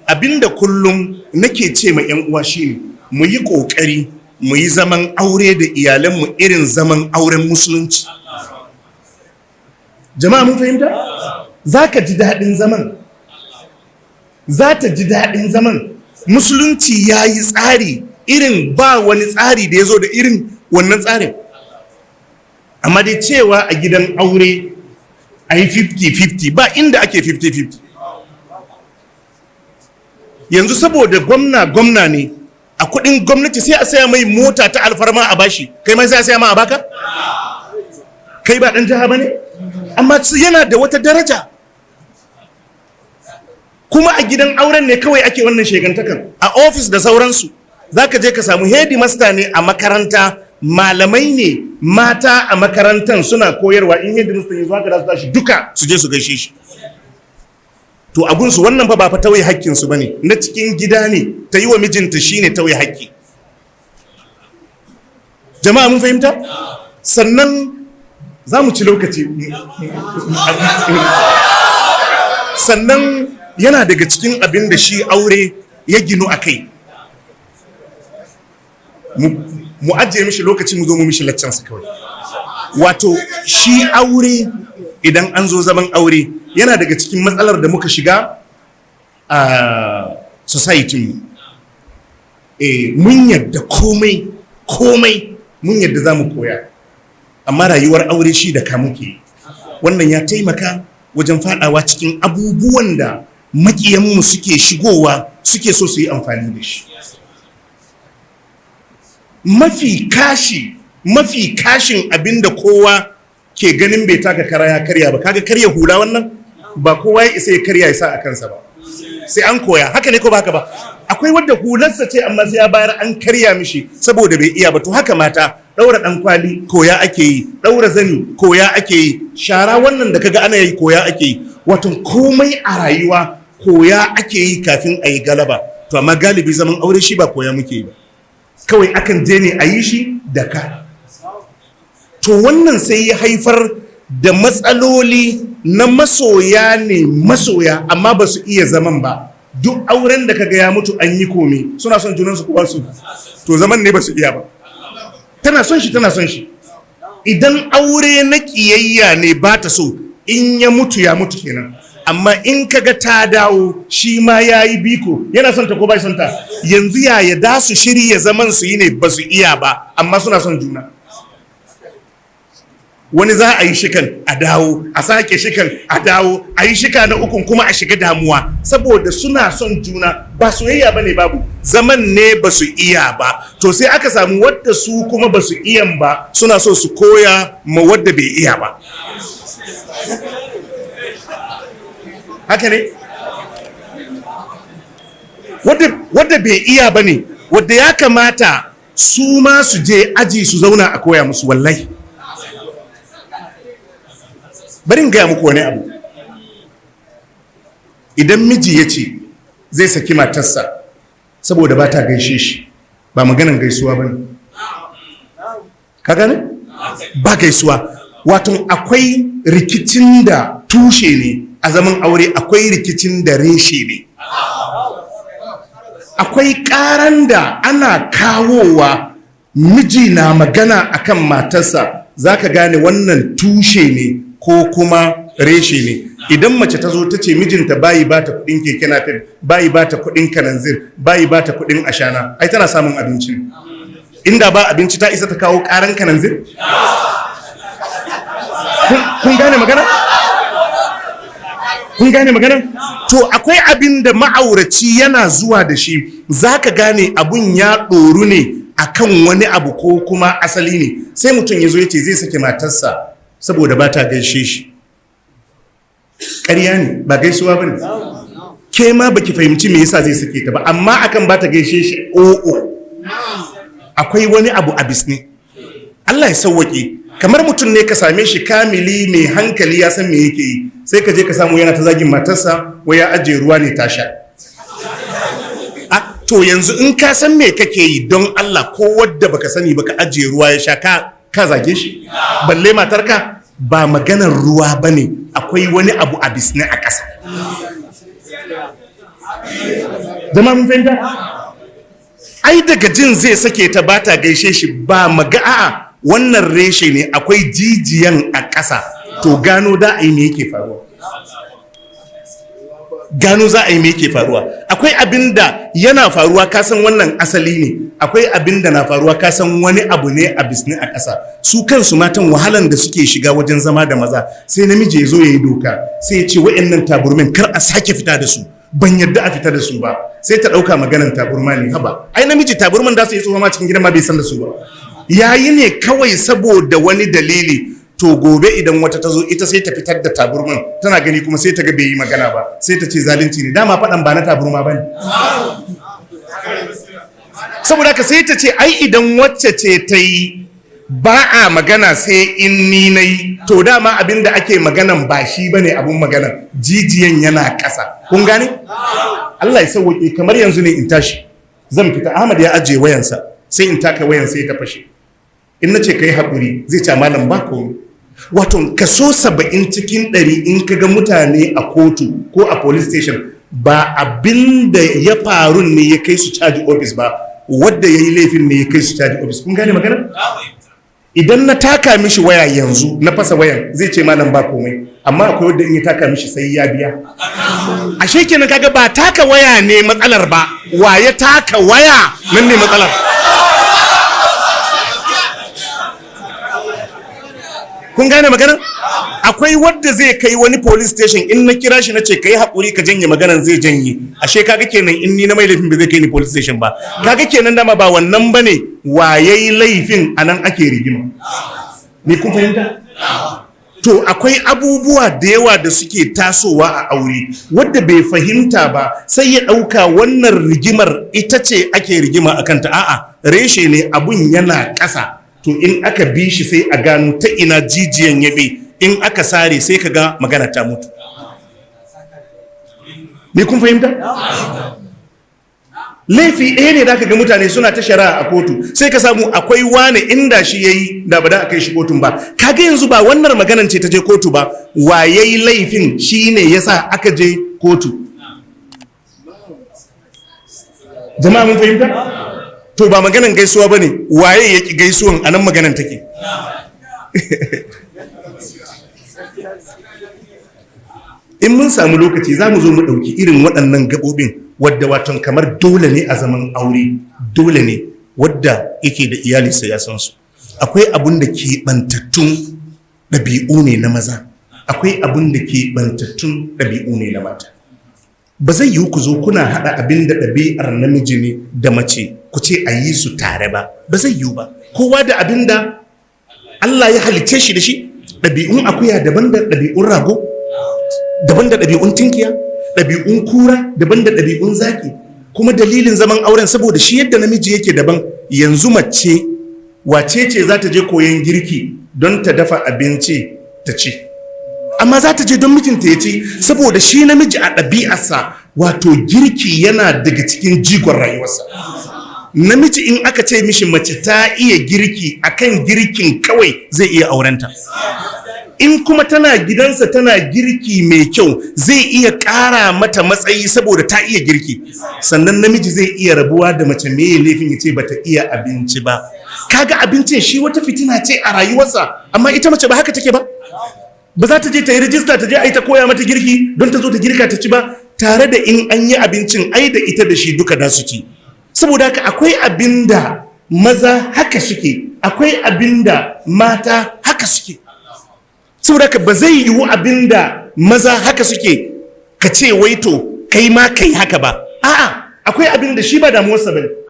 Abinda kullum nake ce ma 'yan uwa shine mu yi ƙoƙari mu yi zaman aure da iyalanmu irin zaman auren musulunci. Jama'a, mun fahimta? Za ka ji daɗin zaman, za ta ji daɗin zaman. Musulunci ya yi tsari irin, ba wani tsari da ya zo da irin wannan tsarin. Amma dai cewa a gidan aure a yi 50-50, ba inda ake 50-50 yanzu. Saboda gwamna gwamna ne, a kudin gwamnati sai a saya mai mota ta alfarma a bashi. Kai ma sai a saya ma a baka? Kai ba dan jiha ba ne? Amma yana da wata daraja. Kuma a gidan auren ne kawai ake wannan shegantakan. A ofis da sauransu, za ka je ka samu headmaster ne a makaranta, malamai ne mata a makarantan suna koyarwa, in headmaster ya zo haka za su tashi duka su je su gaishe shi. To, abunsu wannan fa ba fa tauye hakkinsu ba ne, na cikin gida ne. Ta yi wa mijinta shine tauye hakki. Jama'a, mun fahimta? Sannan za mu ci lokaci. Sannan yana daga cikin abin da shi aure ya ginu a kai, mu ajiye mishi lokaci, mu zo mu mishi laccansa kawai. Wato shi aure, idan an zo zaman aure, yana daga cikin matsalar da muka shiga a society mu. Mun yadda komai komai, mun yadda za mu koya, amma rayuwar aure shi da ka muke. Wannan ya taimaka wajen fadawa cikin abubuwan da makiyanmu suke shigowa, suke so su yi amfani da shi. Mafi kashi, mafi kashin abinda kowa ke ganin bai taka kara ya karya ba, kaga karya hula, wannan ba kowa ya isa ya karya ya sa a kansa ba, sai an koya. Haka ne ko ba haka ba? Akwai wadda hularsa ce, amma sai ya bayar an karya mishi saboda bai iya ba. To, haka mata, daura dan kwali koya ake yi, daura zani koya ake yi, shara wannan da kaga ana yi koya ake yi. Wato komai a rayuwa koya ake yi kafin a yi galaba. To, amma galibi zaman aure shi ba koya muke yi ba, kawai akan je ne a yi shi da ka. To, wannan sai ya haifar da matsaloli na masoya ne masoya, amma ba su iya zaman ba. Duk auren da kaga ya mutu an yi komi, suna son junansu ko su, to zaman ne ba su iya ba. Tana son shi, tana son shi. Idan aure na kiyayya ne, ba ta so, in ya mutu ya mutu kenan. Amma in kaga ta dawo, shi ma ya yi biko, yana son ta ko bai son ta, yanzu yaya da su shirya zaman su yi ne ba su iya ba, amma suna son juna. Wani za a yi shikan, a dawo, a sake shikan, a dawo, a yi shika na ukun, kuma a shiga damuwa saboda suna son juna. Ba soyayya bane babu, zaman ne ba su iya ba. To, sai aka samu wadda su kuma ba su iyan ba, suna so su koya ma wadda bai iya ba. Haka ne, wadda bai iya ba ne wadda ya kamata su ma su je aji su zauna a koya musu. Wallahi, bari in gaya muku wani abu. Idan miji ya ce zai saki matarsa saboda ba ta gaishe shi, ba maganan gaisuwa ba ne. Ka gane? Ba gaisuwa. Wato akwai rikicin da tushe ne a zaman aure, akwai rikicin da reshe ne. Akwai karan da ana kawowa, miji na magana akan matarsa, zaka gane wannan tushe ne ko kuma reshe ne. Idan mace ta zo ta ce mijinta bayi ba ta kudin keke napep, bayi ba ta kudin kananzir, bayi ba ta kudin ashana, ai tana samun abinci. Inda ba abinci, ta isa ta kawo karan kananzir? Kun gane magana? Kun gane magana? To, akwai abin da ma'auraci yana zuwa da shi, zaka gane abun ya ɗoru ne akan wani abu ko kuma asali ne. Sai mutum ya zo ya ce zai sake matarsa saboda ba ta gaishe shi. Ƙarya ne, ba gaisuwa ba ne. Ke ma baki fahimci me yasa zai sake ta ba, amma akan ba ta gaishe shi, o'o, akwai wani abu a bisne. Allah ya sauwaƙe. Kamar mutum ne ka same shi kamili, mai hankali, ya san me yake yi, sai ka je ka samu yana ta zagin matarsa, wai ya ajiye ruwa ne ta sha. To, yanzu in ka san me kake yi, don Allah, ko wadda baka sani baka ajiye ruwa ya sha, ka zage shi, balle matarka? Ba maganar ruwa bane, akwai wani abu a bisne a ƙasa. Zama mun fahimta? Ai daga jin zai sake ta ba ta gaishe shi ba maga, a'a, wannan reshe ne, akwai jijiyan a ƙasa. To gano da a yi me yake faruwa, gano za a yi me yake faruwa. Akwai abin da yana faruwa, ka san wannan asali ne. Akwai abin da na faruwa, ka san wani abu ne a bisni a ƙasa. Su kansu matan, wahalan da suke shiga wajen zama da maza, sai namiji ya zo ya yi doka, sai ya ce wa'annan taburmin kar a sake fita da su, ban yarda a fita da su ba. Sai ta ɗauka maganan taburma ne. Haba, ai namiji taburman da su yi tsofa ma cikin gidan ma bai san da su ba, yayi ne kawai saboda wani dalili. To gobe idan wata ta zo, ita sai ta fitar da taburman, tana gani kuma sai ta ga bai yi magana ba, sai ta ce zalunci ne. Dama faɗan ba na taburma ba ne. Saboda haka sai ta ce ai idan wacce ce ta yi ba a magana, sai in ni na yi. To dama abin da ake maganan ba shi ba ne, abun maganan jijiyan yana ƙasa. Kun gane? Allah ya sauwaƙe. Kamar yanzu ne in tashi zan fita, Ahmad ya ajiye wayansa, sai in taka wayan sai ta fashe. In na ce ka yi haƙuri, zai ce malam ba komai. Wato kaso 70% in ka ga mutane a kotu ko a police station, ba abin da ya faru ne ya kai su caji office ba, wadda ya yi laifin ne ya kai su caji office. Kun gane magana? Idan na taka mishi waya yanzu na fasa wayan, zai ce malam ba komai. Amma akwai wadda in ya taka mishi sai ya biya. Ashe kenan kaga ba taka waya ne matsalar ba, wa ya taka waya nan ne matsalar. Kun gane magana? Akwai wadda zai kai wani police station, in na kira shi na ce kai haƙuri ka janye maganan, zai janye. Ashe kaga kenan in ni na mai laifin ba zai kai ni police station ba. Kaga kenan dama ba wannan bane, wa yayi laifin anan ake rigima. Ni kun fahimta? To akwai abubuwa da yawa da suke tasowa a aure wadda bai fahimta ba, sai ya ɗauka wannan rigimar ita ce ake rigima a kanta. A'a, reshe ne, abun yana ƙasa. To in aka bi shi sai a gano ta ina jijiyan ya bi, in aka sare sai ka ga magana ta mutu. Ni kun fahimta? Laifi ɗaya ne da ka ga mutane suna ta shari'a a kotu, sai ka samu akwai wane inda shi yayi da ba da a kai shi kotun ba. Kaga yanzu ba wannan maganan ce ta je kotu ba, wa yayi laifin shine yasa aka je kotu. Jama'a mun fahimta? To ba maganan gaisuwa bane, waye ya ki gaisuwan anan maganan take. In mun samu lokaci za mu zo mu ɗauki irin waɗannan gaɓoɓin wadda waton kamar dole ne a zaman aure, dole ne wadda yake da iyali sai ya san su. Akwai abun da ke bantattun ɗabi'u ne na maza, akwai abun da ke bantattun ɗabi'u ne na mata. Ba zai yiwu ku zo kuna haɗa abin da ɗabi'ar namiji ne da mace ku ce a yi su tare ba, ba zai yiwu ba. Kowa da abin da Allah ya halicce shi da shi. Ɗabi'un akuya daban da ɗabi'un rago, daban da ɗabi'un tinkiya, ɗabi'un kura daban da ɗabi'un zaki. Kuma dalilin zaman auren saboda shi yadda namiji yake daban. Yanzu mace wace ce za ta je koyon girki don ta dafa abinci ta ci? Amma za ta je don mijinta ya ci, saboda shi namiji a ɗabi'arsa wato girki yana daga cikin jigon rayuwarsa. Namiji in aka ce mishi mace ta iya girki, akan girkin kawai zai iya aurenta. In kuma tana gidansa tana girki mai kyau, zai iya ƙara mata matsayi saboda ta iya girki. Sannan namiji zai iya rabuwa da mace mai laifin ya ce bata iya abinci ba. Kaga abincin shi wata fitina ce a rayuwarsa, amma ita mace ba haka take ba. Ba za ta je ta yi rijista ta je a yi ta koya mata girki don ta zo ta girka ta ci ba, tare da in an yi abincin ai da ita da shi duka da su ci. Saboda haka akwai abin da maza haka suke, akwai abin da mata haka suke. Saboda haka ba zai yiwu abin da maza haka suke ka ce wai to kai ma kai haka ba. A'a, akwai abin da shi ba damuwarsa bane.